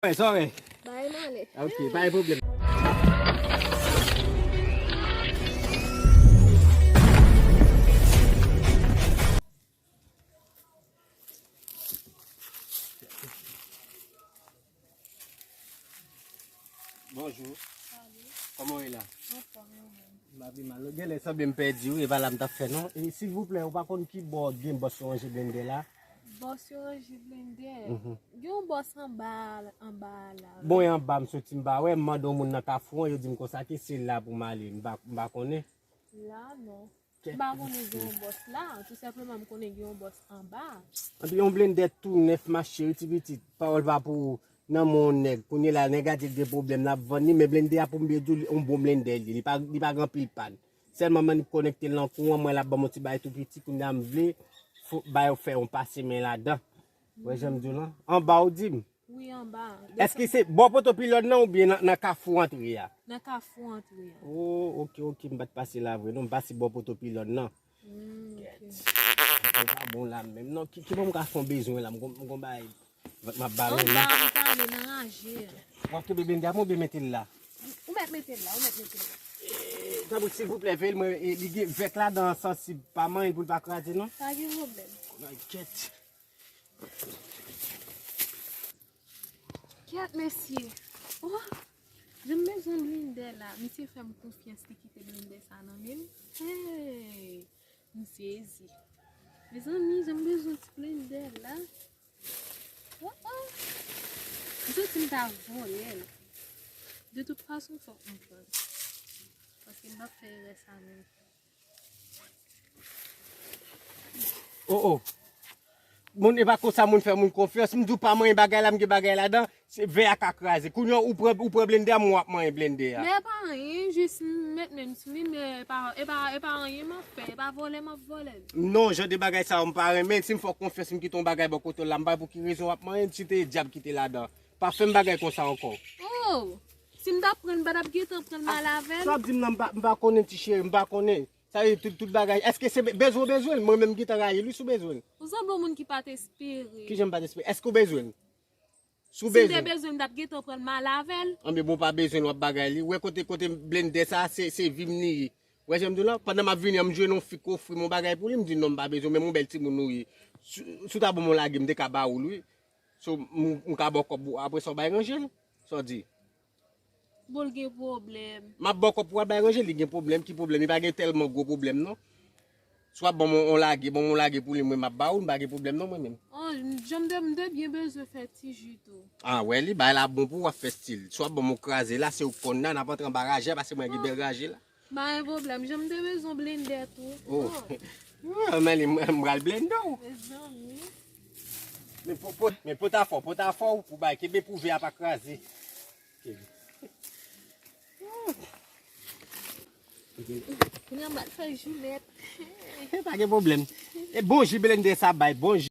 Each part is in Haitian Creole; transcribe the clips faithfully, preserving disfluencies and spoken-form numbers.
Sorry, sorry. Bay m ale. Ok, pa gen pwoblèm. Bonjou. Salut. Kòman w ye la? Anfòm, ou menm? M pa pi mal. Ou genlè sanble m pèdi wi, e pa la m t ap fè non. E silvouplè, ou pa konn ki bò gen bòs yo ranje blendè la? Bòs yo ranje blendè? Mhm. Gen yon bòs anba, anba la. Bon, e anba m soti, m pa wè, m mande yon moun nan Kafou an, yo di m konsa ke se la pou m ale, m pa, m pa konnen. La, non. M pa konnen gen yon bòs la, tou senpleman m konnen gen yon bòs anba. Anpi yon blendè tou nèf mache wi ti pitit, pawòl pa pou ou, nan men yon nèg, kounye la nèg a di l gen pwoblèm l ap vann li, men blendè a pou m byen di w, yon bon blendè li ye, li pa, li pa gen anpil pàn. Sèlman m annik konekte l nan kouran, mwen l ap ban m yon ti bagay tou piti, kounye a m vle fo, ba yo fè yon pase men ladan. Wè jan m di w lan? Anba ou di m? Wi, anba. Èske se bò poto pilòn nan oubyen nan, nan kafou antre a? Nan kafou antre a. Oh, ok, ok, m pa t pase la vre non, m pase bò poto pilòn nan. Hmm, ok. Kèt. Mwen pa bon la menm non, ki, ki bò m ka fè yon bezwen la, m gon, m gon bagay, m ap ba yon non. Anba, m pale nan raje a. W ap kenbe blendè a oubyen mete l la? Ou mèt mete l la, ou mèt mete l la. Eh, tanpri, silvouplè, veye l, mwen, eh, li gen vèk ladan an sansib, pa manyen pou l pa kraze non. Pa gen pwoblèm. Kòman kèt. Kèt, mesye. Oh, jan m bezwen blendè la. Misye fè m konfyans, li kite blendè sa nan men m. Hey, m sezi. Mezanmi, jan m bezwen ti blendè la. Oh, oh. M santi m ta vòlè l. De tout fason, fòk m pran l. Paske m p ap fè erè sa menm. Oh, oh. Moun, e pa konsa moun fè moun konfyans. M di w pa manyen bagay la, m gen bagay ladan. Se vè a ka kraze. Kounye a, ou pran, ou pran blendè a, mwen w ap manyen blendè a. Men e pa anyen, jis m met men m sou li, men e pa, e pa, e pa anyen m ap fè, e pa vòlè m ap vòlè l. Non, jan de bagay sa yo m pa renmen. Si m fè w konfyans, m kite yon bagay bò kote w la, m pa wè pou ki rezon w ap manyen l, si te dyab ki te ladan. Pa fè m bagay konsa ankò. Oh! Si m t ap pran l, m pa t ap gentan pran l m al avè l. Sa w ap di m nan, m pa, m pa konnen, ti cheri, m pa konnen. Sa vle di tout, tout bagay. Èske se be-, bezwen w bezwen l? Mwen menm m gentan rayi l wi si w bezwen l. Ou sanble yon moun ki pa t espere. Kijan m pa t espere? Èske w bezwen l? Si w bezwen l. Si m te bezwen l, m t ap gentan pran l m al avè l. Anben bon, w pa bezwen l, w ap bagay li. Ou wè kote, kote blendè sa, se, se vi m li ye. Ou wè jan m di w la? Pandan m ap vini an, m jwenn yon fi k ofri m yon bagay pou li, m di non, m pa bezwen, menm yon bèl timoun ou ye. Si, si w ta ban m yon lage, m te ka ba ou l wi. So, m, m ka ba w kòb ou, apre sa w bay ranje l. Sa w di? Bon, l gen pwoblèm. M ap ba w kòb pou w al bay ranje, li gen pwoblèm, ki pwoblèm? Li pa gen tèlman gwo pwoblèm non. Si w ap ban m yon lage, ban m yon lage pou li, mwen m ap ba ou l, m pa gen pwoblèm non mwen menm. Oh, jan m te, m te byen bezwen fè ti ji tou. Ah, wè li, bagay la bon pou w ap fè stil. Si w ap ban m yon kraze la, se ou k konn la, n ap antre anba raje a, paske mwen gen bèl raje la. Pa gen pwoblèm, jan m te bezwen blendè tou. Oh. Oh, men li, m, m pral blende w. Mezanmi. Men po, po, men pòtafò, pòtafò pou bay, kenbe pou vè a pa kraze. Kenbe. Kounye a m pral fè jounet. Pa gen pwoblèm. E bon ji blendè sa bay, bon ji.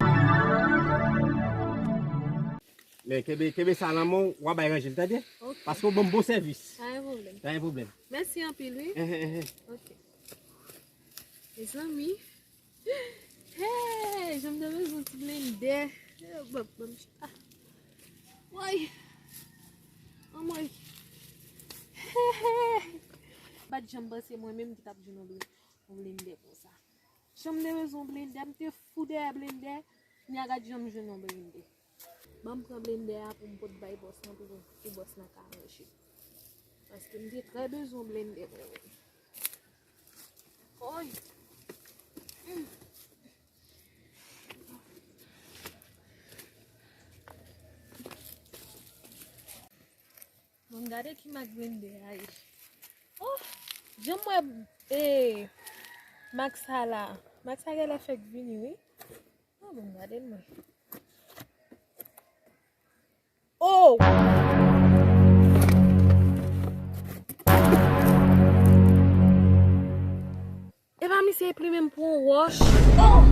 Men kenbe, kenbe sa nan men w, w a bay ranje l, tande? Ok. Paske w ban m bon sèvis. Pa gen pwoblèm. Pa gen pwoblèm. Mèsi anpil, wi. Ehe, ehe. Ok. Mezanmi. Hey, jan m te bezwen ti blendè. Ban, ban m, ah. Woy. Anmwey. Hey, hey. M pa t janm panse mwen menm ki t ap jwenn yon ble-, yon blendè konsa. Jan m te bezwen yon blendè, m te fou dèyè blendè. Kounye a gad jan m jwenn yon blendè. Ban m pran blendè a pou m pot bay bòs lan pou, pou bòs lan ka ranje. Paske m te trè bezwen blendè mwen menm. Oy. Mm. Bon, gade ki mak blendè a ye. Oh, jan m wè, eh, mak sa la. Mak sa genlè fèk vini, wi. Ah, bon, gade l mwen. Oh! Epa misye eplime m pou yon wòch. Oh!